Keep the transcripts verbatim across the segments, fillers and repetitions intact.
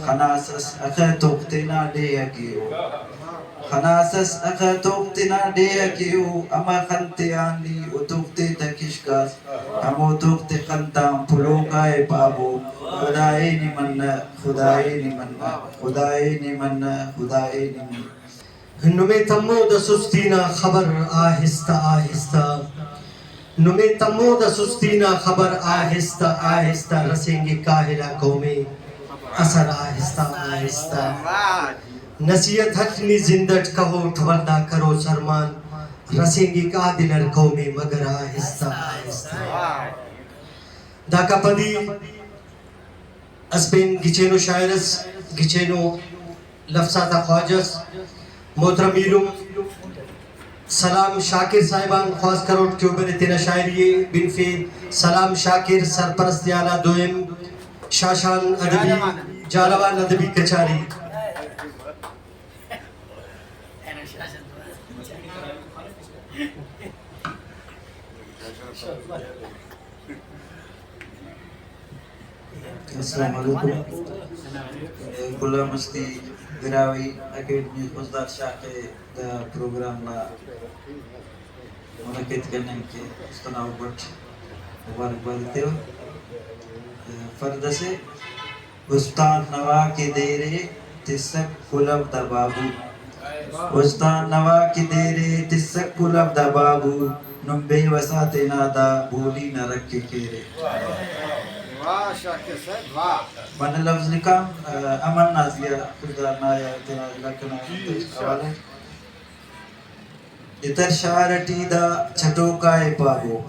خناس اس اخہ توک تینا ڈیہہ کیو۔ خناس اس اخہ توک تینا ڈیہہ کیو، امہ خن تیان نی او توک تے تہ کشکاس۔ ہمو توک تے خن تان پلوکا ءِ پابو۔ خدائے نی منہ، خدائے نی منہ، خدائے نی منہ، خدائے نی منہ۔ نمے تمو دا سستی نا خبر آہستہ آہستہ، نمے تمو دا سستی نا خبر آہستہ آہستہ رسینگک کاہل آ قومی اثر آہستہ آہستہ۔ نصیحت حق نی زند اٹ کہوٹ ولدا کرو سرمان، رسینگک آ دلر قومی مگر آہستہ آہستہ۔ داکا پدی اسہ پین گچینو شاعر اس، گچینو لفظ آتا خواجہ اس، محترم ایلم سلام شاکر صاحب آن خواست کروٹ کہ او برے تینا شاعری ءِ بنفے۔ سلام شاکر، سرپرست اعلیٰ دوئم شاشان ادبی، جالوان ادبی کچاری۔ السلام علیکم۔ غلام مستی براہوئی اکیڈمی خضدار شاخ ءِ دا پروگرام نا منعقد کننگ کہ است انا حب اٹ مبارکباد ایتیوہ۔ فرد اسے استاد نوا کہ دیرے تسک کلو دا بابو۔ استاد نوا کہ دیرے تسک کلو دا بابو، نم بے وسا تینا دا بولی نا رکھ ءِ کیرے۔ واہ شاکر صاحب، واہ۔ منہ لفظ لکھام، امن نا زیہا خضدار نا یا تینا علاقہ نا حوالہ۔ دتر شار ٹی دا چٹوکا ءِ پابو۔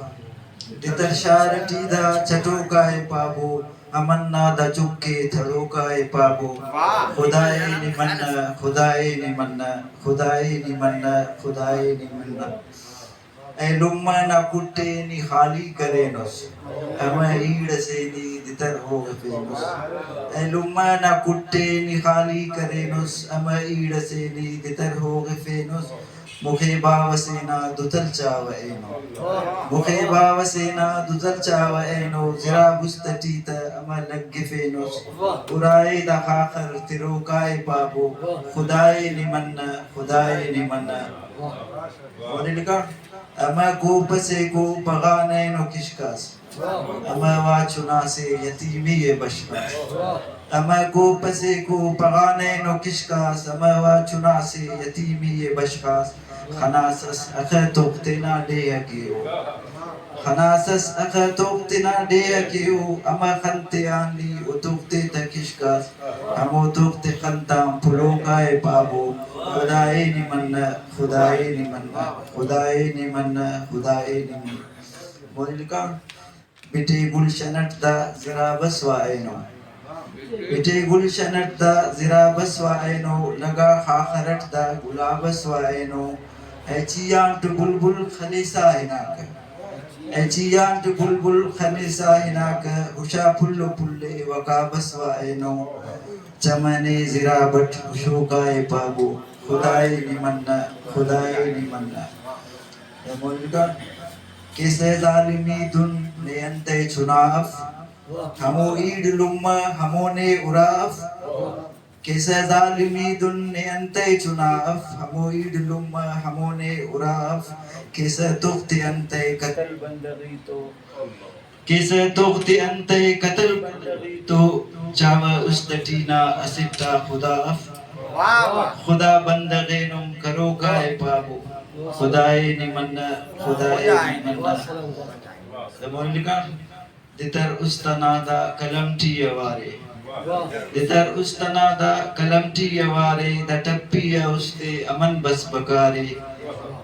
دتر شار ٹی دا چٹوکا ءِ پابو۔ امن نا دا چک ءِ تھڑوکا ءِ پابو۔ واہ۔ خدائے نی منہ، خدائے نی منہ، خدائے نی منہ، خدائے نی منہ۔ اے لمہ نا کٹ ءِ نی خالی کرینس، امہ ایڑ اسے نی دتر ہوغفینس۔ اے لمہ نا کٹ ءِ نی خالی کرینس، امہ ایڑ اسے نی دتر ہوغفینس۔ مخے باوہ سے نا دوتل چاوہ اینو۔ مخے باوہ سے نا دوتل چاوہ اینو۔ زراب است ٹی تہ امہ لگفینس۔ ارائے دا خاخر تروکا ءِ پابو۔ خدائے نی منہ، خدائے نی منہ۔ اولیکا، امہ گوپ سے گو پغان اینو کشکاس۔ امہ وا چنا سے یتیمی ءِ بشخاس۔ امہ گوپ سے گو پغان اینو کشکاس، امہ وا چنا سے یتیمی ءِ بشخاس۔ خناس اس اخہ توک تینا ڈیہہ کیو۔ خناس اس اخہ توک تینا ڈیہہ کیو، امہ خن تیان نی او توک تے تہ کشکاس۔ ہمو توک تے خن تان پلوکا ءِ پابو۔ خدائے نی منہ، خدائے نی منہ، خدائے نی منہ، خدائے نی منہ۔ مونی لکھا۔ بٹے گلشن اٹ دا زراب اس وا اینو۔ بٹے گلشن اٹ دا زراب اس وا اینو، لگا خاخر اٹ دا گلاب اس وا اینو۔ اے چیانٹ بلبل خنیسا ہناکہ۔ اے چیانٹ بلبل خنیسا ہناکہ، ہشا پھل و پھل ءِ وقاب اس وا اینو۔ چمن ءِ زراب اٹ ہشوکا ءِ پابو۔ خدائے نی منہ، خدائے نی منہ۔ مونی لکھا۔ کیسہ ظالمی دن نے انتئے چنا اف، ہمو ایڑ لمہ ہمو نے ارا اف۔ کیسہ ظالمی دن نے انتئے چنا اف، ہمو ایڑ لمہ ہمو نے ارا اف۔ کیسہ تغ تے انتئے قتل بندغی تو، کیسہ تغ تے انتئے قتل بندغی تو، چاوہ است ٹی نا اسٹ آ خدا اف۔ واہ واہ۔ خدا بندغ ءِ نم کروکا ءِ پابو۔ خدائے نی منہ، خدائے نی منہ۔ دمو لکھا۔ دتر است انا دا قلم ٹی اوارے۔ دتر است انا دا قلم ٹی اوارے، دا ٹپی آ است ءِ امن بس بکارے۔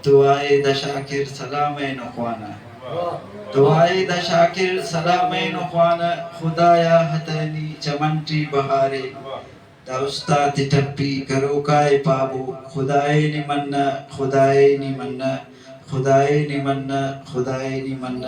تو آئے دا شاکر سلام اینو خوانہ۔ تو آئے دا شاکر سلام اینو خوانہ، خدایا ہتہ نی چمن ٹی بہارے۔ دا استاد تے ٹپی کروکا ءِ پابو۔ خدائے نی منہ، خدائے نی منہ، خدائے نی منہ، خدائے نی منہ۔